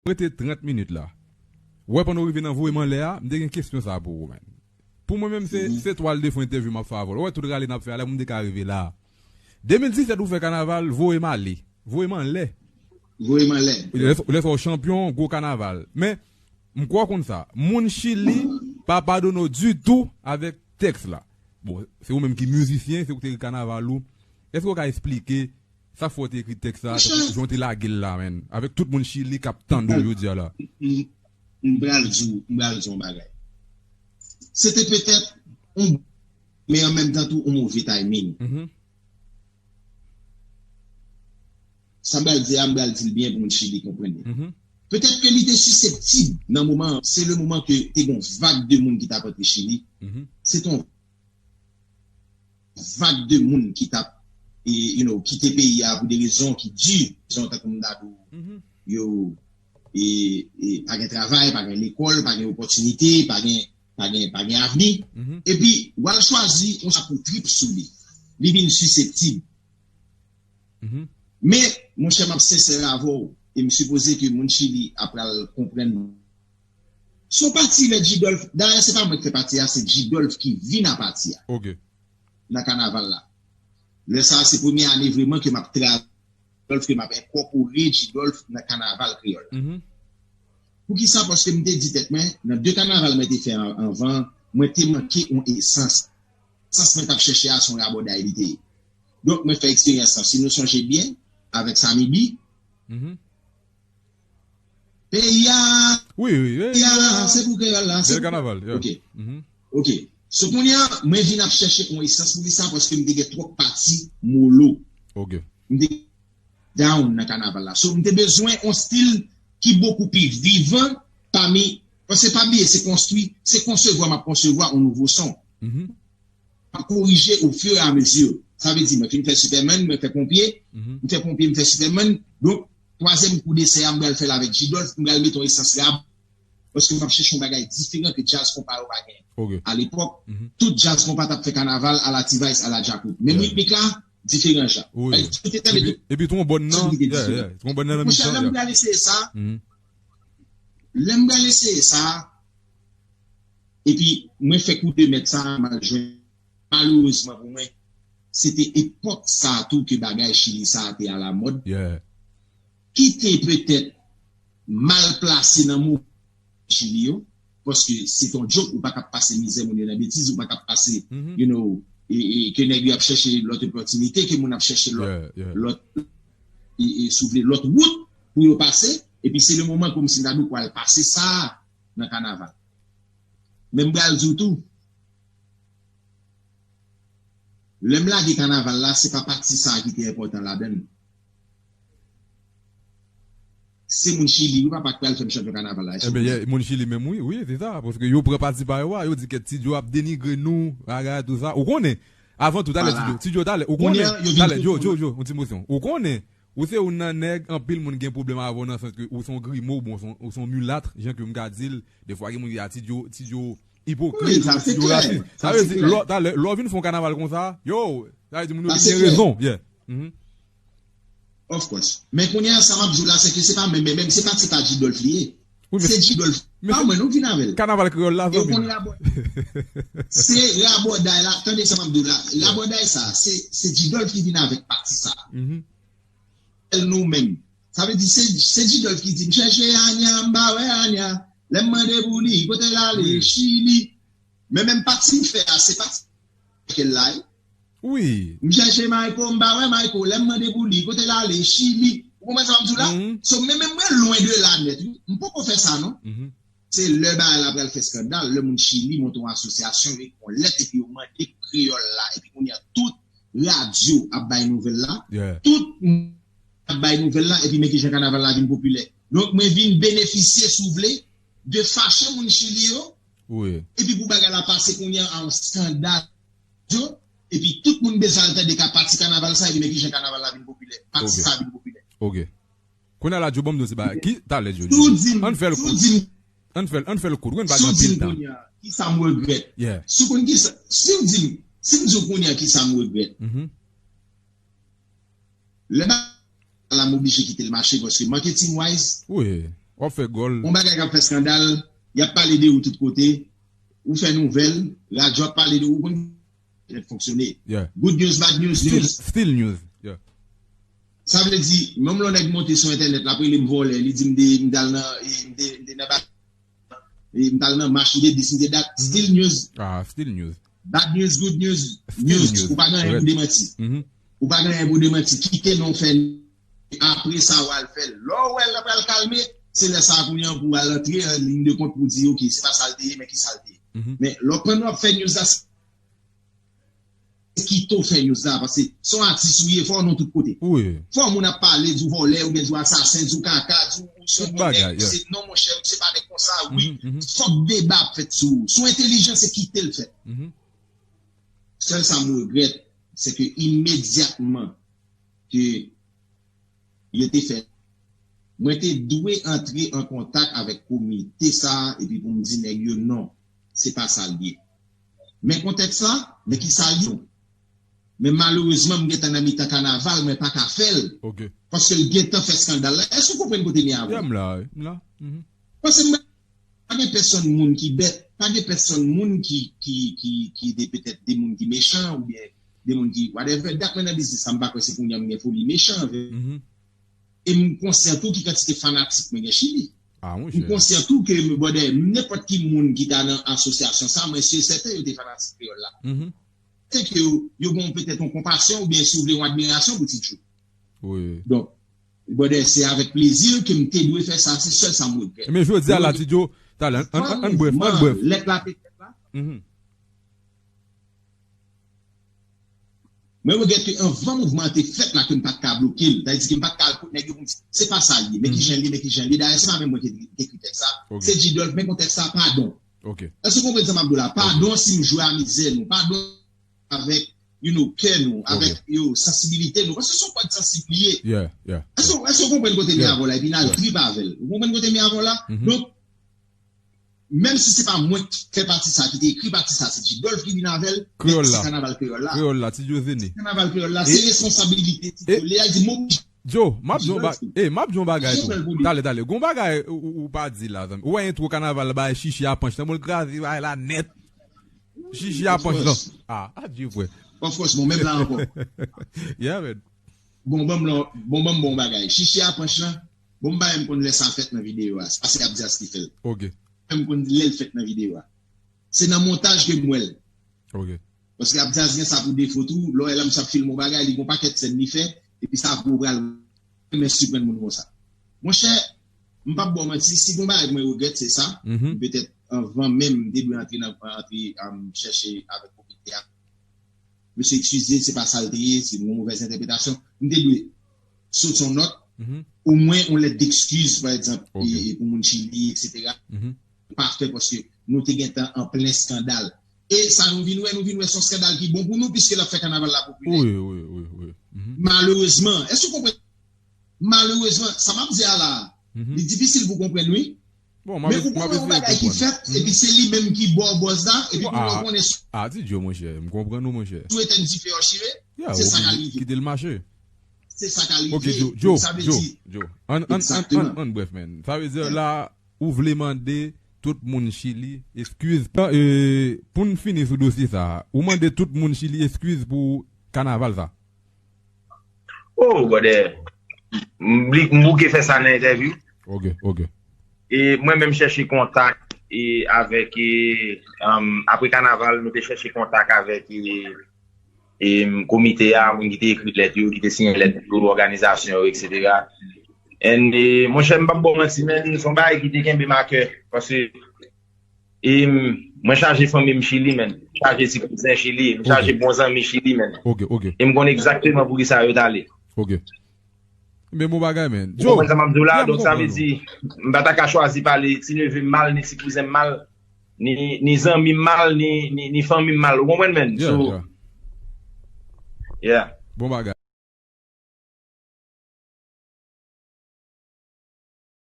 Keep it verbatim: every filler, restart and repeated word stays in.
Rete trant minit la. Ou wè, pandan w rive nan voye m anlè a, m te gen kesyon sa pou ou, man. Pou mwen menm, se, se twal de fon entèvyou m ap fè avè w. Ou wè, tout rale n ap fè a, lè moun te ka rive la. De mil disèt, ou fè kanaval, voye m ale. Voye m anlè. Voye m anlè. Lè sa, lè sa w chanpyon, gwo kanaval. Men, m kwè w konn sa. Moun Chili pa padone w ditou avèk tèks la. Bon, se ou menm ki mizisyen, se ou ki te ekri kanaval ou. Èske w ka esplike sa k fè w te ekri tèks sa, jan w te lage l la, man, avèk tout moun Chili k ap tande w jodi a la? M pral di w, m pral di w yon bagay. Se te petèt yon, men an menm tan tou yon move timing. Sa m pral di a, m pral di l byen pou moun Chili konprann li. Petèt ke li te siseptib nan moman an, se le moman ke te gen yon vag de moun ki t ap antre Chili. Se te yon vag de moun ki t ap, e, you know, kite peyi a pou de rezon ki di, rezon tankou m ta di w, yo, e, e, pa gen travay, pa gen lekòl, pa gen opòtinite, pa gen, pa gen, pa gen avni. Epi, w al chwazi yon sa pou trip sou li. Li vin siseptib. Men, monchè, m ap sensè avè w, e m sipoze ke moun Chili ap pral konprann. Se yon pati lè G-Dolph, dayè, se pa mwen ki fè pati a, se G-Dolph ki vin a pati a. Nan kanaval la. Lè sa a, se premye ane vrèman ke m ap travay G-Dolph, ke m ap enkòpore G-Dolph nan kanaval kreyòl la. Poukisa? Paske m te di tèt mwen, nan de kanaval mwen te fè an-, anvan, mwen te manke yon esans. Esans mwen t ap chèche a, se yon rabòday li te ye. Donk, mwen fè eksperyans lan. Si nou sonje byen, avèk Samy B, peyi a, Wi, wi, wi. peyi a, se pou kreyòl la. Se Bèl kanaval, yeah. Ok. Ok. So, kounye a, mwen vin ap chèche yon esans pou li sa, paske m te gen twòp pati molo. Ok. M te down nan kanaval la. So, m te bezwen yon stil ki bokou pi vivan pami, paske pa bliye, se konstwi, se konsevwa, m ap konsevwa yon nouvo son. M ap korije au fur et à mesure. Sa vle di, mwen fin fè Superman, mwen fè Ponpye, m fè Ponpye, m fè Superman. Donk, twazyèm kou desè a, m pral fè l avèk G-Dolph, m pral mete yon esans rap. Paske m ap chèche yon bagay diferan ke djaz konpa yo pa gen. Ok. Alepòk, tout djaz konpa t ap fè kanaval ala T-Vice, ala Djakout. Menm ritmik la, diferan jan. Wi. Ay, tout te tande Epi, tout. epi tou yon bòn nan. Tout ki te Yeah, diferan. Yeah. Tou yon bòn nan nan Monchè, mitan. Lè m Yeah. pral eseye sa, Mhm. lè m pral eseye sa, epi mwen fè kou de mèt sa, m al jwenn, malerezman pou mwen, se te epòk sa a tou ke bagay Chili sa a te alamòd. Yeah. Ki te petèt mal plase nan moman Chili yo, paske se t on joke, ou pa ka pase mizè moun yo nan betiz, ou pa ka pase, Mhm. you know, e, e, ke nèg yo ap chèche lòt opòtinite, ke moun ap chèche lòt, Yeah, yeah. lòt, e, e, si w vle, lòt wout pou yo pase, epi se le moman kòmsi n ta dwe pral pase sa nan kanaval. Men m pral di w tou, lè m lage kanaval la, se pa pati sa a ki te enpòtan ladan l. Se moun Chili, wi, papa, ki pral fè m chanpyon kanaval la. Enben, yeah, moun Chili menm, wi, wi, se sa. Paske yo pran pati pa yo a, yo di ke Ti Djo ap denigre nou, bagay, tout sa. Ou konnen, avan tou, talè Ti Djo, Ti Djo, talè, ou konnen, talè, Djo, Djo, Djo, yon ti mosyon. Ou konnen, ou se youn nan nèg, anpil moun gen pwoblèm avè w nan sans ke ou se yon grimo, bon, ou se yon, ou se yon milat, jan ke m ka di l, defwa gen moun ki di a Ti Djo, Ti Djo ipokrit, Ti Djo rasis. Sa vle di, lè, talè, lè w vin fè yon kanaval konsa, yo, sa vle di moun yo vin gen rezon. Yeah. Mhm. Of course. Men kounye a, sa m ap di w la, se ke se pa menm, menm, se pa, se pa G-Dolph li ye. Se G-Dolph. Pa mwen, non, vin avè l. Kanaval kreyòl la, Yo zanmi. Konn rabò-, se rabòday la. Tande sa m ap di w la. Rabòday sa, se, se G-Dolph ki vin avèk pati sa. Mhm. El nou menm. Sa vle di, se, se G-Dolph ki di, m chèche Anya, m pa wè Anya. Lè m mande pou li, kote l ale, Chili. Men menm pati m fè a, se pati ke l la, wi. Wi. M chèche Mayko, m pa wè Mayko. Lè m mande pou li, kote l ale, Chili. Ou konprann sa m di w la? So, men menm mwen lwen de la nèt, wi. M poko fè sa, non. Se lè bagay la pral fè eskandal, lè moun Chili monte yon asosyasyon, yo ekri yon lèt epi yo mande kreyòl la. Epi kounye a, tout radyo ap bay nouvèl la. Tout moun ap bay nouvèl la, epi men kijan kanaval la vin popilè. Donk, mwen vin benefisye, si w vle, de fache moun Chili yo. Epi pou bagay la pase kounye a, a yon eskandal. Epi tout moun bezwen al tande ka pati kanaval sa, epi men kijan kanaval la vin popilè. Pati sa vin popilè. Ok. Kounye a la, Djo, ban m di w ti bagay. Ki, talè, Djo, Djo. Ann fè l kout. Ann fè l, ann fè l kout. Ou konn pa gen anpil tan. Kisa m regrèt? Si w konn kisa, si w di m, si m di w kounye a kisa m regrèt. Lè bagay la, m oblije kite l mache, paske marketing wise, W ap fè gòl. Yon bagay k ap fè eskandal, y ap pale de ou tout kote, ou fè nouvèl, radyo ap pale de ou, ou konn nèt fonksyone. Yeah. Good news, bad news, still, news. Still news. Yeah. Sa vle di, menm lè yon nèg monte sou entènèt, l ap rele m vòlè, li di m de, m t al nan, e, m te, m te nan ba-, e, m t al nan mach, m te dis, m te dat, still news. Ah, still news. Bad news, good news, still news. Ou pa gen anyen pou demanti. Ou pa gen anyen pou demanti. Kite non fè apre sa, w al fè l. Lè w wè l pral kalme, se lè sa a kounye a pou w al antre an liy de kont pou w di, "Ok, se pa sa l te ye, men ki sa l te ye." Men lè w pandan w ap fè news la, se kite w fè news la, paske se yon atis ou ye, fò w non tout kote. Fò moun ap pale, di w vòlè, oubyen di w asasen, di w kaka, di w se yon bon nèg, se non, monchè, se pa nèg konsa, wi. Fòk deba ap fèt sou ou. Si w entèlijan, se kite l fèt. Sèl sa m regrèt, se ke imedyatman ke yo te fè, mwen te dwe antre an kontak avèk komite sa a, epi pou m di nèg yo non, se pa sa l ye. Men kontèks la, men ki sa l ye. Men malerezman, m gentan nan mitan kanaval, mwen pa ka fè l. Paske l gentan fè eskandal la. Èske w konprann kote m ye avè w? Yeah, m la, wi, m la. Paske m pa gen pèsonn moun ki bèt, pa gen pèsonn moun ki, ki, ki, ki de petèt de moun ki mechan oubyen de moun ki whatever. Dat mwen nan biznis sa, m pa kwè se kounye a m gen foli mechan avè. E m konsyan tou ki kantite fanatik mwen gen Chili. M konsyan tou ke, brother, nenpòt ki moun ki ta nan asosyasyon sa, mwen si e sèten yo te fanatik kreyòl la. Se ke yo, yo gen petèt yon konpasyon oubyen si w vle yon admirasyon pou Ti Djo. Donk, brother, se avèk plezi ke m te dwe fè sa, se sèl sa m regrèt. Men jodi a la, Ti Djo, talè, ann, ann, ann brèf, ann brèf. Lèt la te fèt la. Mwen regrèt ke anvan mouvman an te fèt la, ke m pa t ka bloke l. Sa vle di ke m pa t ka al kot nèg yo pou m di, se pa sa l ye, men ki jan l ye, men ki jan l ye. Dayè, se pa menm mwen ki te ekri tèks sa. Se G Dolph, men kontèks sa, padon. Èske w konprann sa m ap di w la? Padon si m jwe a mizè nou. Padon avèk, you know, kè nou, avèk, yo, sansibilite nou. Paske se yon kòd sansib li ye. Èske, èske w konprann kote m ye avè w la? Epi n al trip avè l. Ou konprann kote m ye avè w la? Donk, menm si se pa mwen ki fè pati sa, ki te ekri pati sa, se G Dolph ki vin avè l, men se kanaval kreyòl la. Kreyòl la, Ti Djo Zene. Se kanaval kreyòl la, se responsabilite Ti Djo. Lè y al di m oblije. Djo, m ap di yon ba-, eh, m ap di yon bagay tou. Talè, talè. Gon bagay ou, ou, ou pa di la, zanmi. Ou wè entwo kanaval la, bay Chichi a panch, nan bon l kraze bay la nèt. Chichi a panch lan. Ah, adye, frè. Of course, bon, menm la ankò. Yeah, man. Bon, ban m lon, bon, ban m bon bagay. Chichi a panch lan, bon, m pa menm konn lè sa fèt nan videyo a. Sa se Abdias ki fè l. Ok. M konn lè l fèt nan videyo a. Se nan montaj ke m wè l. Ok. Paske Abdias gen sa pou defo tou, lè w wè l ap, misye ap filme yon bagay, li gen yon pakèt sèn li fè, epi sa apre w pral renmen siprann moun konsa. Monchè, m p ap ba w manti, si gen yon bagay mwen regrèt, se sa. Petèt anvan menm m te dwe antre nan, antre, um, chèche avèk komite a. Mesye eskize, se pa sa l te ye, se yon movèz entèpretasyon. M te dwe sot yon nòt, omwen yon lèt dekskiz, pa egzanp, e, e pou moun Chili, etsetera. Pa fè paske nou te gentan an plen eskandal. E sa nou vin wè, nou vin wè se yon eskandal ki bon pou nou, piske l ap fè kanaval la popilè. Wi, wi, wi, wi. Malerezman, èske w konprann? Malerezman, sa m ap di a la, li difisil pou konprann, wi. Men ou konprann yon bagay ki fèt, epi se li menm ki ba w buzz la, epi pou w konnen sou. Ah, Ti Djo, monchè, m konprann ou, monchè. Sou etèn dife yo chire, se sa k al rive. Kite l mache. Se sa k al rive. Ok, Djo, Djo, Djo, Djo. An, an, an, an, an, brèf, man. Sa vle di la, ou vle mande tout moun Chili eskiz. E, pou n fini sou dosye sa, ou mande tout moun Chili eskiz pou kanaval sa? Oh, brother. M, li, m bouke fè sa nan entèvyou. Ok, ok. E mwen menm chèche kontak e avèk, e, um, apre kanaval, nou te chèche kontak avèk, e, e, m, komite a, moun ki te ekri lèt yo, ki te siyen lèt yo, òganizasyon yo, etsetera. And, e, monchè, m p ap ba w manti, men se yon bagay ki te kenbe m a kè, paske, e, m, mwen chaje fanmi m Chili, man. M chaje ti kouzen Chili, m chaje bon zanmi Chili, man. Ok, ok. E m konn egzakteman pou ki sa yo t ale. Ok. Men bon bagay, man. Ou konprann sa m ap di w la? Donk, sa vle di, m pa ta ka chwazi pale ti neve m mal, ni ti kouzen m mal, ni, ni zanmi m mal, ni, ni, ni fanmi m mal. Ou konprann, man? So, yeah. Bon bagay.